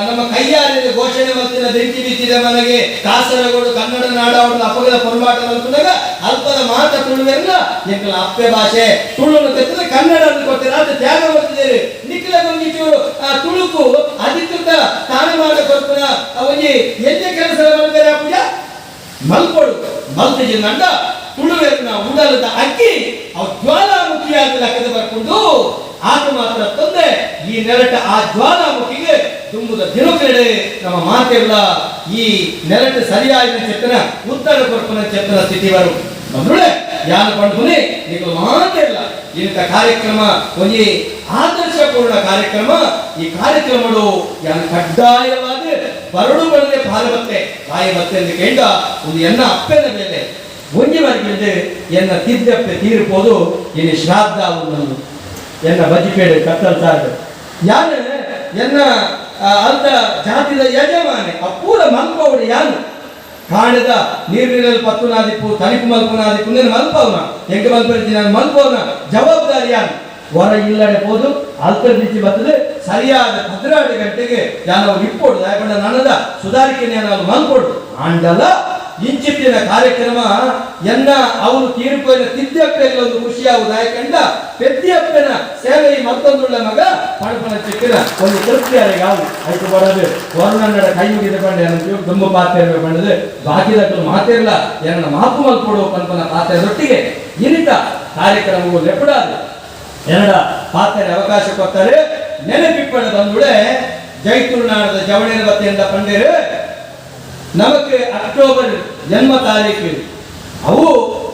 Speaker 1: ನಮ್ಮ ಕೈಯಾರಿನ ಘೋಷಣೆ ಮತ್ತಿನ ಬೆಂಕಿ ಬಿದ್ದಿದ ಮನೆಗೆ ಕಾಸರಗೋಡು ಕನ್ನಡ ನಾಡವರು ಅಪಗದ ಪೊರ್ಮಾಟ ಮಲ್ಪುನಾಗ ಅಲ್ಪದ ಮಾತ ತುಳುವೆಲ್ಲ ಎಂಕಲ ಅಪ್ಪೆ ಭಾಷೆ ತುಳುನು ತೆತ್ತದ ಕನ್ನಡ ಕೊಡ್ತೀರ ಅದು ತ್ಯಾಗ ಮಾಡ್ತಿದ್ದೀರಿ. ನಿಖಿಲ ಗೊಂಗಿಚೂರು ಆ ತುಳುಕು ಅಧಿಕೃತ ಸ್ಥಾನಮಾನ ಕೊರ್ಪುನ ಒಂಜಿ ಎಲ್ಲಿ ಕೆಲಸ ಮಾಡ್ತಾರೆ ಪೂಜ ಮಲ್ಪೊಡು ಮಲ್ತಿಜಿಂದ ತುಳುವೆರ್ನ ಉಡಲದ ಅಕ್ಕಿ ಅವು ಜ್ವಾಲಾಮುಖಿಯಾಗಿ ಲೆಕ್ಕದ ಬರ್ಕೊಂಡು ಆತ ಮಾತ್ರ ತಂದೆ ಈ ನೆಲಟ ಆ ಜ್ವಾಲಾಮುಖಿಗೆ ತುಂಬುದ ದಿನಕಡೆ ನಮ್ಮ ಮಾತೆಲ್ಲ ಈ ನೆಲಟ ಸರಿಯಾದ ಚೆತ್ತನ ಉತ್ತರ ಕೊರ್ಪನ ಚೆತ್ತನ ಸ್ಥಿತಿ ಬರು ಬಂದ್ರುಳೆ ಯಾನು ಪಂಡ್ಪುನಿ ನೀವು ಮಾತೆಲ್ಲ ಇಂಥ ಕಾರ್ಯಕ್ರಮ ಒಂಜಿ ಆದರ್ಶಪೂರ್ಣ ಕಾರ್ಯಕ್ರಮ. ಈ ಕಾರ್ಯಕ್ರಮಗಳು ಯಾನು ಕಡ್ಡಾಯವಾದ ಬರಡು ಬರದೆ ಪಾರಬತ್ತೆ ಬಾಯಿ ಬತ್ತೆ ಅಂತ ಕೇಂಡ ಒಂದು ಎನ್ನ ಅಪ್ಪೆನ ಮೇಲೆ ಒಂಜಿ ವರ್ಗಿಲ್ದೆ ಎನ್ನ ತಿದ್ದಪ್ಪೆ ತೀರ್ಪೋದು ಇನ್ನು ಶ್ರಾದ್ದ ಒಂದೊಂದು ಎನ್ನ ಬಜಿಪೇಡೆ ಕತ್ತಲ್ ಸಾರು ಯಾನು ಎನ್ನ ಅಲ್ತ ಜಾತಿದ ಯಜಮಾನೆ ಅಪ್ಪೂರ ಮಲ್ಪವಡು ಯಾನು ಕಾಣದ ನೀರಿನಲ್ಲಿ ಪತ್ತುನಾದಿಪ್ಪು ತನಿಪು ಮಲ್ಪುನಾದಿಪ್ಪು ನೀನು ಮಲ್ಪವನ ಹೆಂಗೆ ಮಲ್ಪರಿದ್ದಿ ನಾನು ಮಲ್ಪವನ ಜವಾಬ್ದಾರಿ ಯಾನು ಹೊರ ಇಲ್ಲಡೆ ಹೋದು ಅಲ್ತರ್ನಿಚ್ಚಿ ಬರ್ತದೆ ಸರಿಯಾದ 12 ಗಂಟೆಗೆ ನಾನು ಅವ್ರು ಇಪ್ಪೋಡು ಯಾಕಂದ್ರೆ ನನ್ನದ ಸುಧಾರಿಕೆ ನಾನು ಮಲ್ಪೋಡು ಆಂಡಲ ಇಂಚಿತ್ತಿನ ಕಾರ್ಯಕ್ರಮ ಎನ್ನ ಅವರು ತೀರ್ಪಿನ ತಿದ್ದಪ್ಪೆಲ್ಲ ಒಂದು ಖುಷಿಯಾಗುವುದು. ಕಂಡ ಪೆದ್ದಿಯಪ್ಪನ ಸೇವೆ ಮತ್ತೊಂದುಳ್ಳ ಮಗ ಪಣಪಣ ಚಿಕ್ಕಿನ ಒಂದು ತೃಪ್ತಿಯಾಗಿ ಯಾವು ಆಯ್ತು ಬರೋದು. ವರುಣನ್ನಡ ಕೈ ಮುಗಿದ ಪಂಡೆ ತುಂಬ ಪಾತ್ರ ಬಂಡದು ಬಾಕಿದಕ್ಕಲು ಮಾತಿರಲ್ಲ ಏನನ್ನ ಮಾಪು ಮಲ್ಪಡು ಪನ್ಪನ ಪಾತ್ರೆದೊಟ್ಟಿಗೆ ಇನಿತ ಕಾರ್ಯಕ್ರಮವು ಲೆಪ್ಪಡಾದು ಎರಡ ಪಾತ್ರೆ ಅವಕಾಶ ಕೊಡ್ತಾರೆ. ನೆನಪಿಪ್ಪಡ ಬಂದುಡೆ ಜೈತುರ್ನಾಡದ ಜವಣೇರ ಬತ್ತೆಯಿಂದ ಪಂಡೇರು ನಮಕ್ ಅಕ್ಟೋಬರ್ ಜನ್ಮ ತಾರೀಕು ಅವು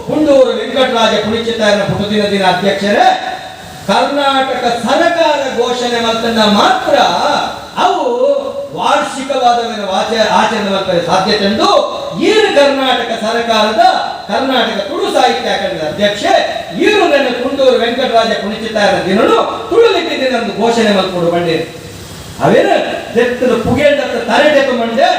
Speaker 1: ಕುಂಡೂರು ವೆಂಕಟರಾಜ ಪುಣಿಚಿತ್ತಾಯನ ಪುಟುದಿನ ದಿನ ಅಧ್ಯಕ್ಷರೇ ಕರ್ನಾಟಕ ಸರ್ಕಾರ ಘೋಷಣೆ ಮಲ್ತನ್ನ ಮಾತ್ರ ಅವು ವಾರ್ಷಿಕವಾದ ಆಚರಣೆ ಮಾಡ್ತಾರೆ ಸಾಧ್ಯತೆ ಎಂದು ಈರು ಕರ್ನಾಟಕ ಸರ್ಕಾರದ ಕರ್ನಾಟಕ ತುಳು ಸಾಹಿತ್ಯ ಅಕಾಡೆಮಿ ಅಧ್ಯಕ್ಷೆ ಈರು ನನ್ನ ಕುಂಡೂರು ವೆಂಕಟರಾಜ ಪುಣಿಚಿತ್ತಾಯನ ದಿನನು ತುಳುಲಿಕ್ಕೆ ದಿನ ಘೋಷಣೆ ಮಲ್ಕೊಂಡು ಬಂಡೇರು. ಅವೇನ ದೆತ್ತದ ಪುಗೆಂಡ ತರಟೆ ಮಂಡೆ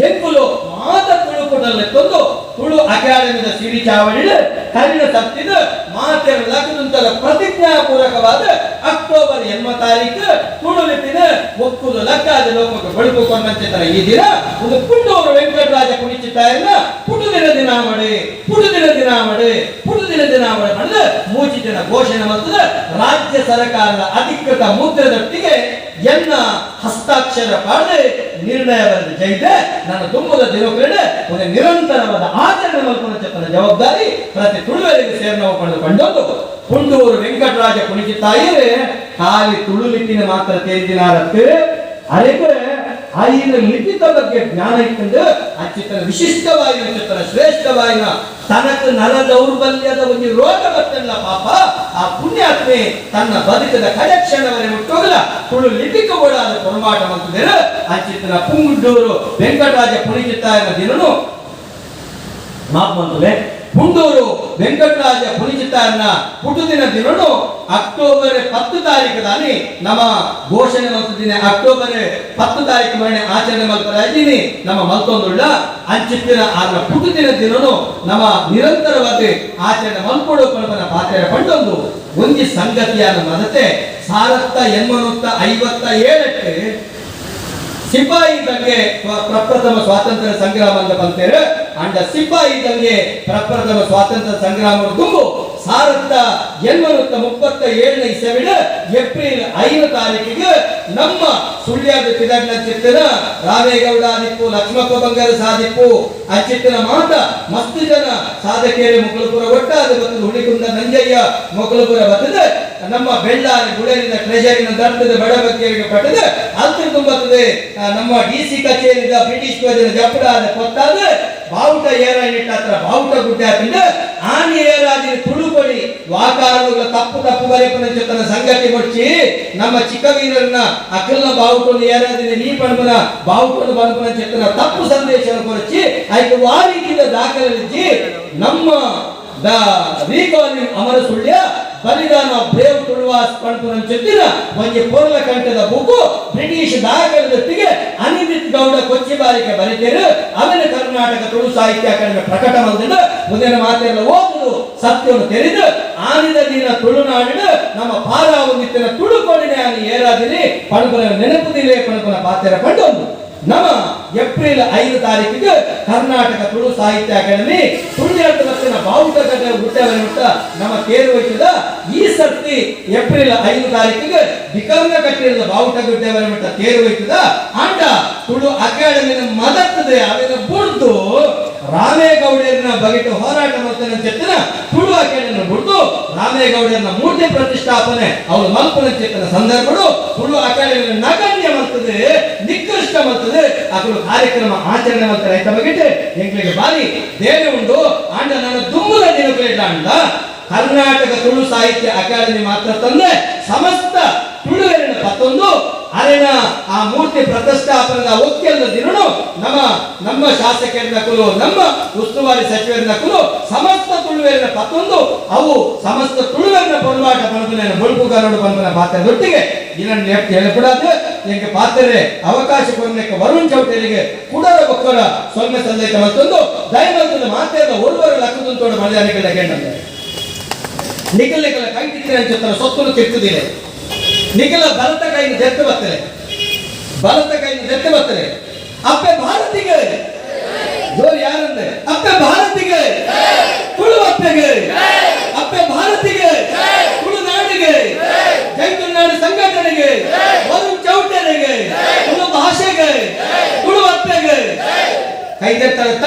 Speaker 1: ಎಂಕುಲು ಮಾತ ತುಳು ಕೊಡಲ್ಲೆ ತಂದು ತುಳು ಅಕಾಡೆಮಿದ ಸಿರಿ ಚಾವಡಿಡ್ ಕರಿನ ತಪ್ಪಿದ ಮಾತೆರ ಲಕ್ಕದಂತದ ಪ್ರತಿಜ್ಞಾಪೂರ್ವಕವಾದ ಅಕ್ಟೋಬರ್ 8 ತಾರೀಕು ತುಳು ಲಿಪಿನ ಒಕ್ಕುದು ಲಕ್ಕಾದ ಲೋಕಕ್ಕೆ ಬಳುಕು ಕೊಂಡಂಚಿತರ ಈ ದಿನ ಒಂದು ಪುಂಡೂರು ವೆಂಕಟರಾಜ ಪುಣಿಚಿತ್ತಾಯನ್ನ ಪುಟುದಿನ ದಿನ ಮಾಡಿ ಪುಟುದಿನ ದಿನ ಮಾಡಿ ಪುಟುದಿನ ದಿನ ಮಾಡಿ ಮಾಡಿದ ಮೂಚಿ ದಿನ ಘೋಷಣೆ ಮತ್ತು ರಾಜ್ಯ ಸರ್ಕಾರದ ಅಧಿಕೃತ ಮುದ್ರೆದೊಟ್ಟಿಗೆ ಎನ್ನ ಹಸ್ತಾಕ್ಷರ ಪಾಡದೆ ನಿರ್ಣಯ ಬರೆದ ಜೈದೆ ನನ್ನ ತುಂಬದ ದಿನಕರಣ ಒಂದು ನಿರಂತರವಾದ ಆಚರಣೆ ಮಲ್ಪುನ ಚೆಪ್ಪನ ಜವಾಬ್ದಾರಿ ಪ್ರತಿ ತುಳುವರಿಗೆ ಸೇರ್ನವು ಕಂಡು ಕಂಡೊಂದು ಪುಂಡೂರು ವೆಂಕಟರಾಜ ಪುಣಿಚಿತ್ತಾಯರೇ ಖಾಲಿ ತುಳು ಲಿಪಿನ ಮಾತ್ರ ತೇರಿದಿನಾರತ್ತು ಅರೆಗೆ ಐನ ಲಿಪಿತ ಬಗ್ಗೆ ಜ್ಞಾನ ಇತ್ತಂದು ಅಚ್ಚಿತನ ವಿಶಿಷ್ಟವಾಯಿನ ಚಿತ್ತನ ಶ್ರೇಷ್ಠವಾಯಿನ ತನಕ ನರ ದೌರ್ಬಲ್ಯದ ಒಂದು ರೋಗ ಬರ್ತಲ್ಲ ಪಾಪ ಆ ಪುಣ್ಯಾತ್ಮೆ ತನ್ನ ಬದುಕದ ಕಡೆಕ್ಷಣವರೆ ಮುಟ್ಟೋಗಲ ತುಳು ಲಿಪಿಕ ಓಡಾದ ಪೊರಮಾಟ ಮಂತದೇರು ಅಚ್ಚಿತನ ಪುಂಡೂರು ವೆಂಕಟರಾಜ ಪುಣಿಚಿತ್ತಾಯನ ದಿನನು ಮಾಪಂತಲೆ ಪುಂಡೂರು ವೆಂಕಟರಾಜ ಪುಣಿಚಿತ್ತಾಯನ ಪುಟುದಿನ ದಿನನು ಅಕ್ಟೋಬರ್ 10 ತಾರೀಕು ದಾನಿ ನಮ್ಮ ಘೋಷಣೆ ಮಂತದಿನ ಅಕ್ಟೋಬರ್ 10 ತಾರೀಕು ಮರಣೆ ಆಚರಣೆ ಮಲ್ಪರ ಇದ್ದೀನಿ ನಮ್ಮ ಮಲ್ತೊಂದುಳ್ಳ ಅಂಚಿತ್ತಿನ ಆರ್ನ ಪುಟುದಿನ ದಿನನು ನಮ್ಮ ನಿರಂತರವಾಗಿ ಆಚರಣೆ ಮಲ್ಪಡು ಪಣಪನ ಪಾತ್ರೆ ಪಂಡೊಂದು ಒಂಜಿ ಸಂಗತಿಯಾದ ಮದತೆ 1857ಕ್ಕೆ ಸಿಪಾಯಿ ದಂಗೆ ಪ್ರಪ್ರಥಮ ಸ್ವಾತಂತ್ರ್ಯ ಸಂಗ್ರಾಮ ಅಂತ ಬಂತೇರು. ಅಂಡ ಸಿಪಾಯಿ ದಂಗೆ ಪ್ರಪ್ರಥಮ ಸ್ವಾತಂತ್ರ್ಯ ಸಂಗ್ರಾಮ ತುಂಬು 1837ನೇ ಇಸವಿಡ ಏಪ್ರಿಲ್ 5 ತಾರೀಕಿಗೆ ನಮ್ಮ ಸುಳ್ಯದ ಪಿದಗ್ನ ಚಿತ್ತನ ರಾಮೇಗೌಡ ಆದಿಪ್ಪು, ಲಕ್ಷ್ಮಪ್ಪ ಬಂಗಾರ ಸಾದಿಪ್ಪು ಅಚ್ಚಿತ್ತನ ಮಾತ ಮಸ್ತ್ ಜನ ಸಾಧಕೇರಿ ಮೊಕಲಪುರ ಒಟ್ಟಾದ ಬತ್ತದ ಹುಳಿಕುಂದ ನಂಜಯ್ಯ ಮೊಕಲಪುರ ಬತ್ತದ ನಮ್ಮ ಬೆಳ್ಳಾರಿ ಗುಳೇರಿನ ಟ್ರೆಜರಿನ ದರ್ತದ ಬಡಬಕ್ಕೇರಿಗೆ ಪಟ್ಟದ ಅಲ್ತ ತುಂಬತ್ತದೆ ನಮ್ಮ ಡಿ ಸಿ ಕಚೇರಿದ ಬ್ರಿಟಿಷ್ ಪ್ರಜನ ಜಪಡಾದ ಕೊತ್ತಾದ ಬಾವುಟ ಏರ ಇಟ್ಟಾತ್ರ ಬಾವುಟ ಗುಡ್ಡೆ ಹಾಕಿಂದ ಆನಿ ಏರಾದಿನ ತುಳುಕೊಡಿ ವಾಕಾರುಗಳ ತಪ್ಪು ತಪ್ಪು ಬರೆಪನ ಜೊತನ ಸಂಗತಿ ಕೊಡ್ಚಿ ನಮ್ಮ ಚಿಕ್ಕವೀರನ್ನ ಅಕಲ್ನ ಬಾವುಟವನ್ನು ಏರಾದಿನ ನೀ ಪಣಪನ ಬಾವುಟವನ್ನು ಬನ್ಪನ ಚೆತ್ತನ ತಪ್ಪು ಸಂದೇಶವನ್ನು ಕೊರಚಿ ಆಯ್ತು ವಾರೀಕಿದ ದಾಖಲೆ ನಮ್ಮ the recalling ಅಮರ ಸುಳ್ಯ ಬಲಿದಾನ ಬ್ರೇವ್ ತುಳುವಾಸ್ ಪಣಪುನ ಚೆತ್ತಿನ ಒಂಜಿ ಪೊರ್ಲ ಕಂಠದ ಬುಕ್ಕು ಬ್ರಿಟಿಷ್ ದಾಖಲೆದೊಟ್ಟಿಗೆ ಅನಿಮಿತ್ ಗೌಡ ಕೊಚ್ಚಿ ಬಾರಿಕೆ ಬರಿತೇರು ಅವನ ಕರ್ನಾಟಕ ತುಳು ಸಾಹಿತ್ಯ ಅಕಾಡೆಮಿ ಪ್ರಕಟ ಮಾಡಿದ ಮುಂದಿನ ಮಾತೆಲ್ಲ ಓದುದು ಸತ್ಯವನ್ನು ತೆರೆದು ಆನಿದ ದಿನ ತುಳುನಾಡಿನ ನಮ್ಮ ಪಾರ ಒಂದಿತ್ತಿನ ತುಳುಕೊಡಿನ ಏರಾದಿನಿ ಪಣಪುನ ನೆನಪುದಿಲೆ ಪಣಪುನ ಪಾತ್ರ ಪಂಡೊಂದು ನಮ್ಮ ಏಪ್ರಿಲ್ 5 ತಾರೀಕಿಗೆ ಕರ್ನಾಟಕ ತುಳು ಸಾಹಿತ್ಯ ಅಕಾಡೆಮಿ ತುಳುನಾಡು ಮತ್ತಿನ ಬಾವುಟ ಕಟ್ಟೆ ಹುಟ್ಟವರ ನಮ್ಮ ತೇರು ವಹಿಸಿದ ಈ ಸರ್ತಿ ಏಪ್ರಿಲ್ 5 ತಾರೀಕಿಗೆ ಬಿಕರ್ನ ಕಟ್ಟಿರದ ಬಾವುಟ ಗುಡ್ಡೆವರ ಮಟ್ಟ ತೇರು ವಹಿಸಿದ ಆಂಡ ತುಳು ಅಕಾಡೆಮಿನ ಮದತ್ತದೆ ಅವಿನ ಬುಡ್ದು ರಾಮೇಗೌಡರನ್ನ ಬಗೆಟ ಹೋರಾಟ ಮಾಡ್ತಾನೆ ಚೆತ್ತನ ತುಳು ಅಕಾಡೆಮಿನ ಬುಡ್ದು ರಾಮೇಗೌಡರನ್ನ ಮೂರ್ತಿ ಪ್ರತಿಷ್ಠಾಪನೆ ಅವಳು ಮಲ್ಪನ ಚೇತನ ಸಂದರ್ಭಗಳು ತುಳು ಅಕಾಡೆಮಿನ ನಗಣ್ಯ ಮಾಡ್ತದೆ ನಿಕೃಷ್ಟ ಮಾಡ್ತದೆ ಅಕಲು ಕಾರ್ಯಕ್ರಮ ಆಚರಣೆ ಮಾಡ್ತಾರೆ. ಆಯ್ತಾ ಬಗೆಟೆ ಎಂಕ್ಲಿಗೆ ಬಾರಿ ದೇನೆ ಉಂಡು. ಆಂಡ ನನ್ನ ದುಮ್ಮದ ದಿನಕುಲೇಟ ಅಂಡ ಕರ್ನಾಟಕ ತುಳು ಸಾಹಿತ್ಯ ಅಕಾಡೆಮಿ ಮಾತ್ರ ತಂದೆ ಸಮಸ್ತ ತುಳುವೆರನ ಪತ್ತೊಂದು ಅರೆನ ಆ ಮೂರ್ತಿ ಪ್ರತಿಷ್ಠಾಪನದ ಒಕ್ಕೆಲ್ಲ ದಿನನು ನಮ್ಮ ನಮ್ಮ ಶಾಸಕರನ್ನ ಕುಲು ನಮ್ಮ ಉಸ್ತುವಾರಿ ಸಚಿವರನ್ನ ಕುಲು ಸಮಸ್ತ ತುಳುವೆರನ ಪತ್ತೊಂದು ಅವು ಸಮಸ್ತ ತುಳುವೆರನ ಪೊರ್ಲಾಟ ಪನಪುನ ಬಳುಕು ಕನ್ನಡ ಪನ್ಪುನ ಪಾತ್ರದೊಟ್ಟಿಗೆ ಇದನ್ನು ಹೇಳக்கூடாது. ಎಂಗೆ ಪಾತ್ರೆ ಅವಕಾಶ ಕೊರನೆಕ್ಕೆ ವರುಣ್ ಚೌಟರಿಗೆ ಕುಡರ ಬೊಕ್ಕರ ಸೊನ್ನೆ ಸಂದೇಶ ಮತ್ತೊಂದು ದಯಮಂತದ ಮಾತೆಲ್ಲ ಒರುವರು ಲಕ್ಕದಂತೋಡ ಮಳೆಯಾನಿಗಳ ಗೆಣ್ಣಂದೆ ನಿಖಲ್ ನಿಖಲ ಕೈ ತಿತ್ತಿನ ಅಂಚುತ್ತನ ಸೊತ್ತನ್ನು ತಿರ್ತುದಿಲ್ಲ ನಿಖಲ ಬಲತ ಕೈನ ಜೆತ್ತು ಬರ್ತದೆ ಬಲತ ಕೈನ ಜೆತ್ತು ಬರ್ತದೆ ಅಪ್ಪೆ ಭಾರತಿಗೆ ಜೋರು ಯಾರಂದ್ರೆ ಅಪ್ಪೆ ಭಾರತಿಗೆ, ತುಳು ಅಪ್ಪೆಗೆ, ಅಪ್ಪೆ ಭಾರತಿಗೆ, ತುಳುನಾಡಿಗೆ, ಜೈ ತುಳುನಾಡು ಸಂಘಟನೆಗೆ, ವರುಣ್ ಚೌಟರಿಗೆ, ತುಳು ಭಾಷೆಗೆ, ತುಳು ಅಪ್ಪೆಗೆ. ಕೈ ತತ್ತ.